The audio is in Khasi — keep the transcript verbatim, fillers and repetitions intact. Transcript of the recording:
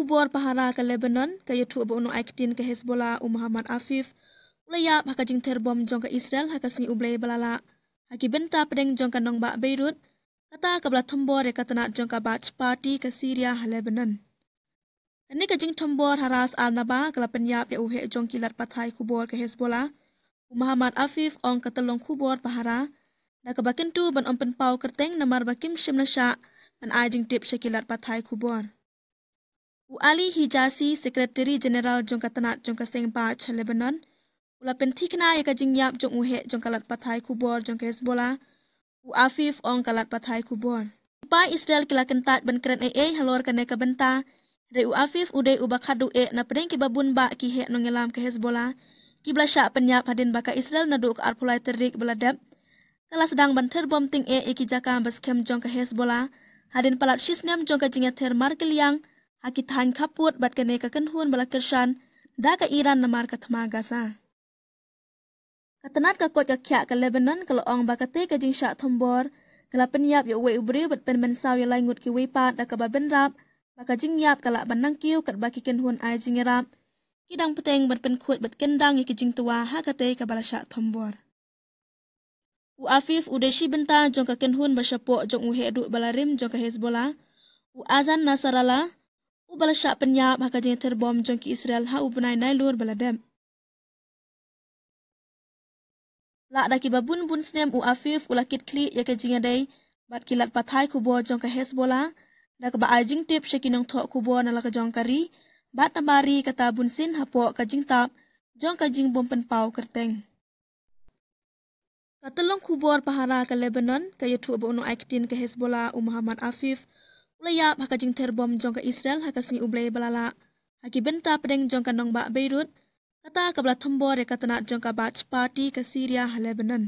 Khubor pahara ka Lebanon ka ïathuh ba u nongai ktien ka Hezbollah u Muhammad Afif u la ïap ha ka jingther bom jong ka Israel ha ka sngi U Blei ba la lah ha ki bynta pdeng jong ka nongbah Beirut, kata kaba la thombor ïa ka tnat jong ka Ba'ath Party ka Syria ha Lebanon. Kane ka jingthombor ha Ras Al Naba ka la pynïap ïa u heh jong ki lad pathai khubor ka Hezbollah, u Muhammad Afif, ong ka tyllong khubor pahara, da kaba kyntu ban ym pynpaw kyrteng namar ba kim shym la shah ban ai jingtip sha ki lad pathai khubor. U Ali Hijazi, Secretary General jong ka tnat jong ka seng Ba'ath ha Lebanon, u la pynthikna ïa ka jingïap jong u heh jong ka lad pathai khubor jong ka Hezbollah, u Afif, ong ka lad pathai khubor. Ki spah Israel ki la kyntait ban kren ei ei halor kane ka bynta, hynrei u Afif u dei uba khadduh eh na pdeng kiba bun bah ki heh nongïalam ka Hezbollah kiba la shah pynïap hadien ba ka Israel naduh ka arphew lai tarik ba la dep ka la sdang ban ther bom tyngeh ïa ki jaka ba skhem jong ka Hezbollah hadien palat shisnem jong ka jingïather markylliang ha ki thaiñ khappud bad kane ka kynhun ba la kyrshan da ka Iran namar ka thma Gaza. Ka tnat ka koit ka khiah ka Lebanon ka la ong ba katei ka jingshah thombor ka la pynïap ïa uwei u briew bad pynmynsaw ïa lai ngut kiwei pat, da kaba bynrap ba ka jingïap ka lah ban nang kiew katba ki kynhun ai jingïarap ki dang bteng ban pynkhuid bad kyndang ïa ki jingtwa ha katei kaba la shah thombor. U Afif u dei shi bynta jong ka kynhun ba shapoh jong u heh duh ba la rim jong ka Hezbollah, u Hassan Nasrallah, uba la shah pynïap ha ka jingïather bom jong ki Israel ha u bnai Nailur ba la dep. Lah da kiba bun bun snem u Afif u la kit khlieh ïa ka jingïadei bad ki lad pathai khubor jong ka Hezbollah, da kaba ai jingtip sha ki nongthoh khubor na la ka jong ka ri bad na baroh kata bunsien hapoh ka jingtap jong ka jingbym pynpaw kyrteng. Ka tyllong khubor pahara ka Lebanon ka ïathuh ba u nongai ktien ka Hezbollah u Muhammad Afif u la ïap ha ka jingther bom jong ka Israel ha ka sngi U Blei ba la lah ha ki bynta pdeng jong ka nongbah Beirut, kata kaba la thombor ïa ka tnat jong ka Ba'ath Party ka Syria ha Lebanon.